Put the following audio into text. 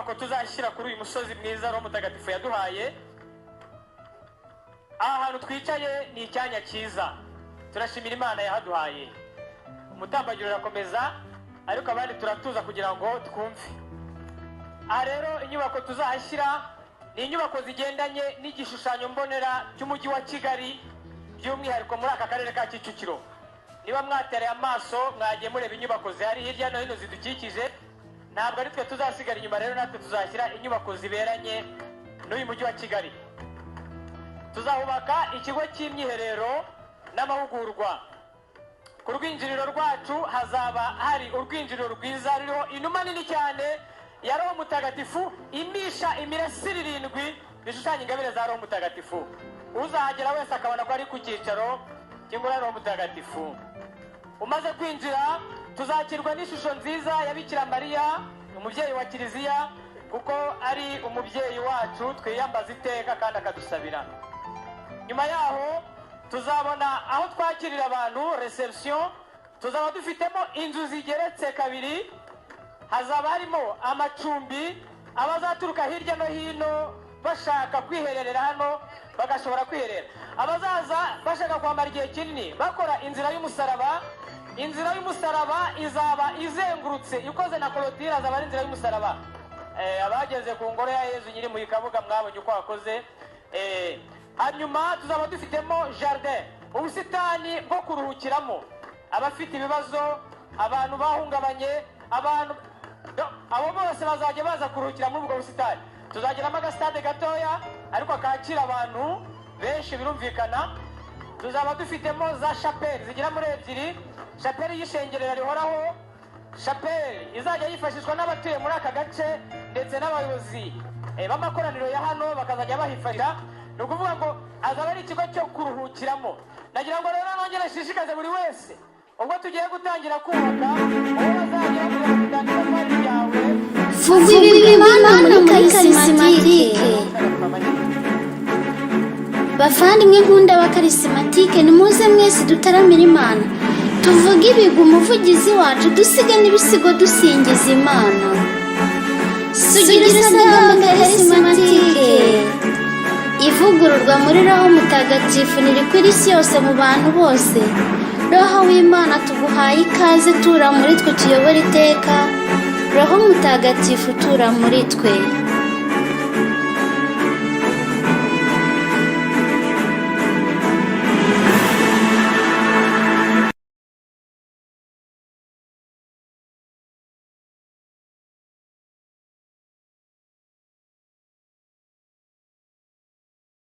Inyubako tuzashyira kuri uyu musozi mwiza Roho Mutagatifu yaduhaye. Aha hantu twicaye ni icyanya cyiza, turashimira Imana yahaduhaye. Umutambagiro urakomeza, ariko abandi turatuza kugira ngo twumve. Aha rero inyubako tuzahashyira ni inyubako zigendanye n'igishushanyo mbonera cy'Umujyi wa Kigali, by'umwihariko muri aka karere ka Kicukiro. Niba mwatereye amaso, mwagiye mureba inyubako zihari hirya no hino zidukikije, ntabwo ari twe tuzasigara inyuma. Rero natwe tuzashyira inyubako ziberanye n'uyu Mujyi wa Kigali. Tuzahubaka ikigo cy'imyiherero n'amahugurwa. Ku rwinjiriro rwacu hazaba hari urwinjiriro rwiza ruriho inuma nini cyane ya Roho Mutagatifu imisha imirasire irindwi bishushanya ingabire za Roho Mutagatifu. Uzahagera wese akabona ko ari ku cyicaro cy'Ingoro ya Roho Mutagatifu. Umaze kwinjira, tuzakirwa n'ishusho nziza ya Bikira Mariya, umubyeyi wa Kiliziya, kuko ari umubyeyi wacu twiyambaza iteka kandi akadusabira. Nyuma yaho tuzabona aho twakirira abantu, reception. Tuzaba dufitemo inzu zigeretse kabiri, hazaba harimo amacumbi. Abazaturuka hirya no hino bashaka kwihererera hano bagashobora kwiherera. Abazaza bashaka kwambara igihe kinini bakora inzira y'umusaraba, inzira y'umusaraba izaba izengurutse ikoze na clôture, azaba ari inzira y'umusaraba. Abageze ku ngoro ya Yezu nyiri mu Kabuga mwabonye uko wakoze. Hanyuma tuzaba dufitemo jardin, ubusitani bwo kuruhukiramo abafite ibibazo, abantu bahungabanye, abantu abo bose bazajya baza kuruhukira muri ubwo busitani. Tuzagiramo agasitade gatoya ariko kakira abantu benshi, birumvikana. Tuzaba dufitemo za chapelle zigera muri ebyiri: chapelle y'ishengerera rihoraho, chapelle izajya yifashishwa n'abatuye muri aka gace ndetse n'abayobozi b'amakoraniro ya hano bakazajya bahifashisha. Ni ukuvuga ngo azaba ari ikigo cyo kuruhukiramo. Nagira ngo rero nongere nshishikaze buri wese, ubwo tugiye gutangira kubaka, uwo bazajya bakubwira ngo tanga itafari ryawe. Vuga ibigwi Imana muri Charismatique. Bavandimwe nkunda ba Charismatique, nimuze mwese dutaramira Imana, tuvuge ibigwi Umuvugizi wacu, dusige n'ibisigo dusingiza Imana. Sugira usagamba, Charismatique. Ivugururwa muri Roho Mutagatifu nirikwira isi yose mu bantu bose. Roho w'Imana, tuguhaye ikaze, tura muri twe, tuyobora iteka. Roho Mutagatifu, tura muri twe.